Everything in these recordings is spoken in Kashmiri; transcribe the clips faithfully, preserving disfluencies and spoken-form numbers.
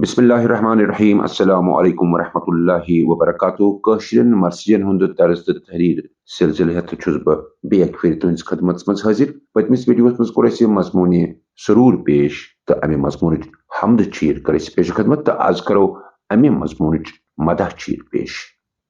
بسم اللہ الرحمن الرحیم۔ السلام علیکم ورحمۃ اللہ وبرکاتہ۔ کٲشرٮ۪ن مرثین ہُنٛد طرز تہٕ تحریر سلسلہٕ ہٮ۪تھ چھُس بہٕ بیٚیہِ اکہِ پھِرِ تُہنٛدِس خدمتس منٛز حٲضِر۔ پٔتمِس ویڈیوس منٛز کوٚر اَسہِ مضموٗنہِ سرور پیش تہٕ اَمہِ مضموٗنٕچ حمد چیٖر کٔر اَسہِ پیش خدمت، تہٕ آز کرو اَمہِ مضموٗنٕچ مدح چیٖر پیش۔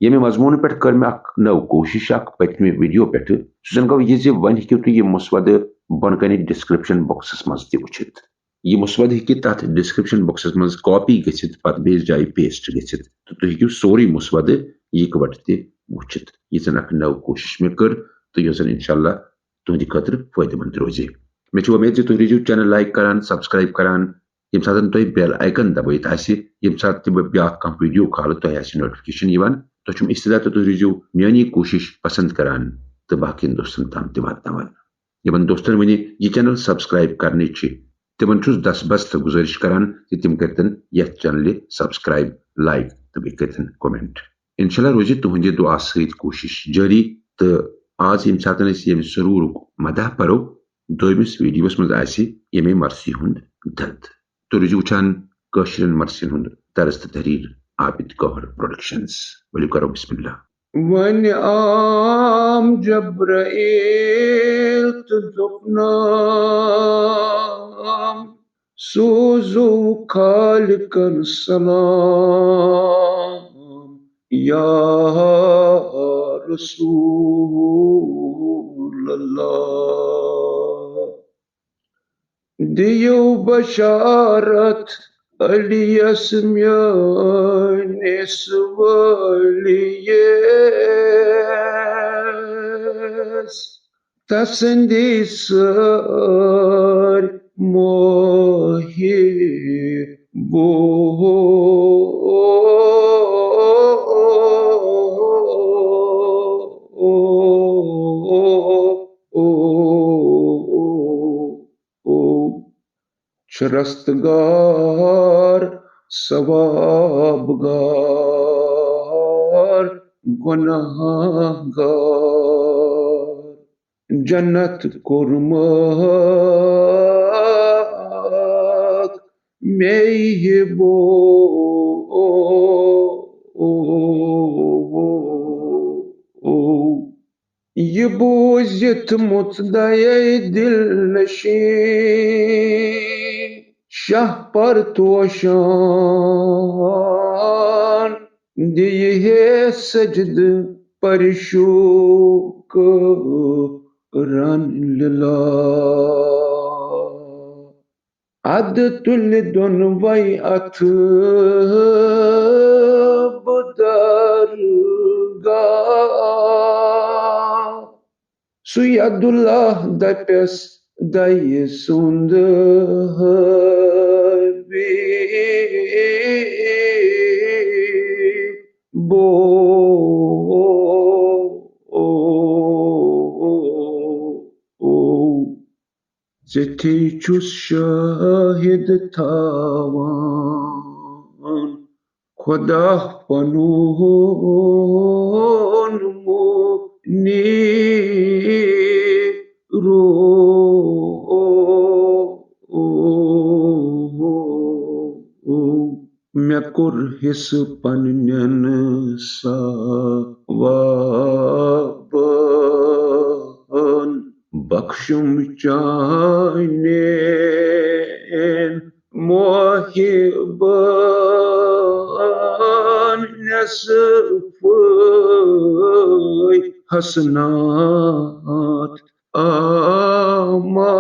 ییٚمہِ مضموٗنہٕ پٮ۪ٹھ کٔر مےٚ اکھ نٔو کوٗشش اکھ پٔتمہِ ویڈیو پٮ۪ٹھٕ۔ سُہ زن گوٚو یہِ زِ وۄنۍ ہیٚکِو تُہۍ یہِ مسودٕ بۄنہٕ کنہِ ڈسکرپشن باکسس منٛز تہِ وٕچھِتھ۔ یہِ مسودٕ ہیٚکہِ تتھ ڈسکرپشن باکسس منٛز کاپی گٔژھِتھ پتہٕ بیٚیِس جایہِ پیسٹ گٔژھِتھ، تہٕ تُہۍ ہیٚکِو سورُے مسودٕ یکوٹہٕ تہِ وٕچھِتھ۔ یہِ زن اکھ نٔو کوٗشش مےٚ کٔر، تہٕ یۄس زن انشاءاللہ تُہنٛدِ خٲطرٕ فٲیدٕ مند روزِ۔ مےٚ چھِ وۄمید زِ تُہۍ روٗزِو چینل لایک کران، سبسکرایب کران، ییٚمہِ ساتہٕ تۄہہِ بیل آیکن دبٲیِتھ آسہِ، ییٚمہِ ساتہٕ تہِ بہٕ بیٛاکھ کانٛہہ ویڈیو کھالہٕ، تۄہہِ آسہِ نوٹیفکیشن یِوان۔ تۄہہِ چھُم استدعا تہٕ تُہۍ روٗزِو میٛٲنی کوٗشِش پسنٛد کران تہٕ باقین دوستن تام تہِ واتناوان۔ یِمن دوستن وۄنۍ یہِ چینل سبسکرایب کرنٕچ چھِ، تِمن چھُس دس بس تہٕ گُزٲرِش کران زِ تِم کٔرتن یتھ چینلہِ سبسکرایب، لایک تہٕ بیٚیہِ کٔرتن کمنٹ۔ انشاءاللہ روزِ تُہنٛدِ دعا سۭتۍ کوٗشِش جٲری، تہٕ آز ییٚمہِ ساتہٕ أسۍ ییٚمہِ سرورُک مدح پرو، دوٚیمِس ویڈیوس منٛز آسہِ ییٚمے مرثی ہُنٛد درد۔ تُہۍ روٗزِو وٕچھان کٲشرٮ۪ن مرثین ہُنٛد درس تہٕ تحریر عابد گوہر پروڈکشنز۔ ؤلِو کرو بسم اللہ۔ وۄنۍ آم جبرائیل تہٕ دوٚپنم، سوزو خالقن سلام یا رسول اللہ۔ دِیِو بشارت علیَس میٲنِس ؤلیَس، تسٕنٛدی سٲرۍ محبو چھُ رستگار، ثواب گار، گناہ گار۔ جنت کوٚرمکھ مے بو۔ یہِ بوٗزِتھ مُژدَیے دِل نشیٖن شاہ پرتوشان، دِیہِ ہے سجدٕ پرشوٗکرن لِلا۔ اَدٕ تُلہِ دۄنوَے اَتھٕ بہٕ درگاہ۔ سُہ یدُاللہ دَپٮ۪س، دَیہِ سُنٛد حبیٖبو۔ ژےٚ تھی چھُس شاہد تھاوان خدا پنُن منیٖرو۔ مےٚ کوٚر حصہٕ پننٮ۪ن ثوابن، بخشُم چانٮ۪ن محبن نصفے حسنات اعمالو۔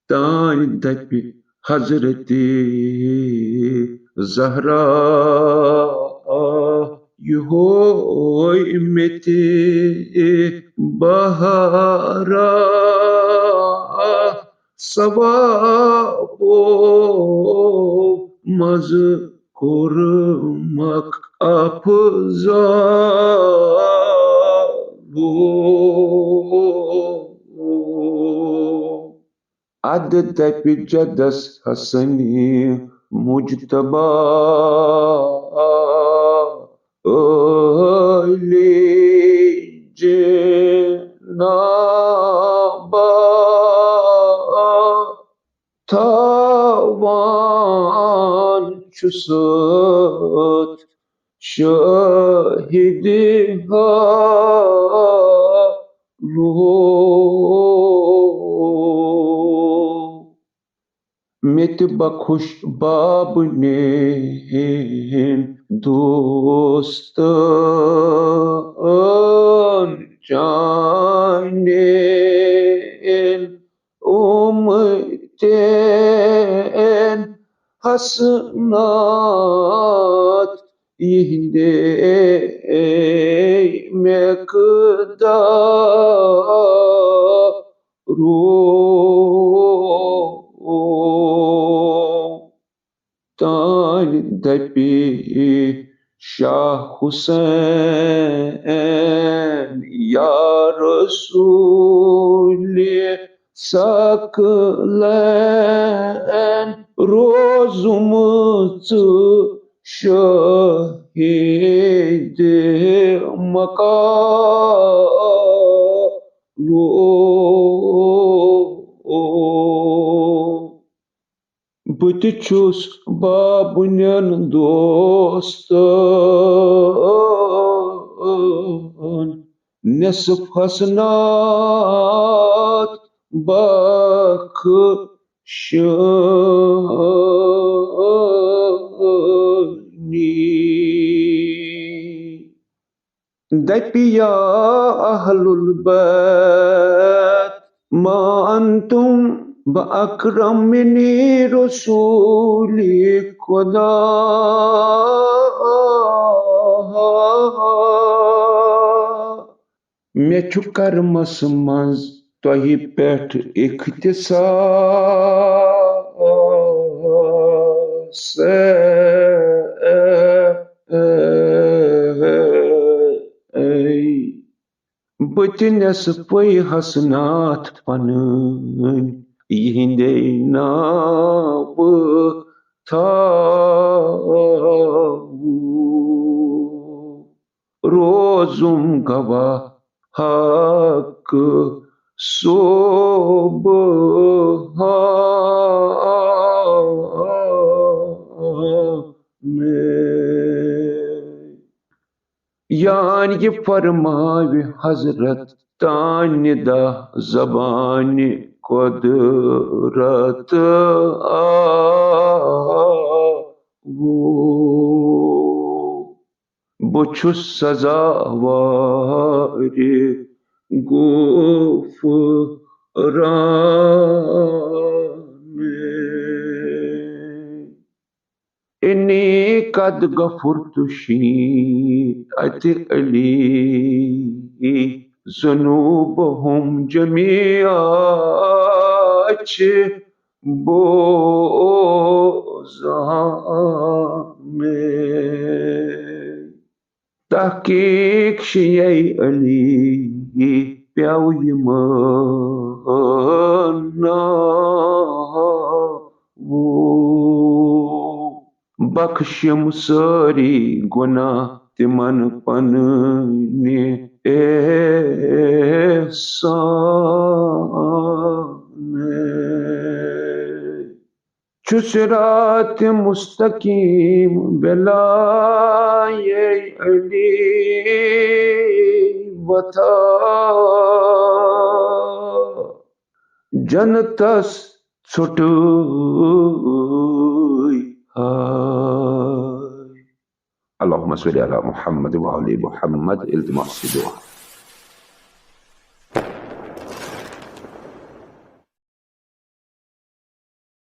تانۍ دپہِ حضرت زہرا، یہوے مےٚ تہِ بہارا، ثوابو منٛزٕ کوٚرمکھ افضالو۔ ادٕ دپہِ جدس حسنی مجتبیٰ علی جناب۔ آن چھُ ساتھ شاہد حالو۔ مےٚ تہِ بخش باب نین دوستن چانین اُمتین حسنات یِہِنٛدے مقدارو۔ تانۍ دپی شاہ حسین یا رسول ثقلین، روزُم ژٕ شاہد مقالو۔ بہٕ تہِ چھُس بابُنٮ۪ن دوستن نصف حسنات بخشنی۔ دپہِ یا اہل البیت ما انتم باکرم منی رسول خدا۔ مےٚ چھُ کرمس منٛز تۄہہِ پٮ۪ٹھ اختصاص۔ بہٕ تہِ نٮ۪صفے حسنات پنٕنۍ یِہِنٛدے ناوٕ تھاوٕ۔ روزُم گواہ حق سبحانہٕ۔ یعنی فرماوِ حضرت تانہِ دہ زبانہِ قدرت آوُ۔ بہٕ چھُس سزاوارِ غفرانہٕ۔ انی قد غفرت شیعتِ علی ذنوبہم جمیعا۔ چھِ بوزان۔ تحقیق شیعہ علی پیو یِمن ناوو۔ بخشم سٲری گناہ تِمن پننہِ احسانہٕ۔ چھُ صراط مستقیم بلایے علی وتھا جنتس ژھوٚٹٕے ہاے۔ اللهم صل على محمد وعلى محمد، التماس دعا۔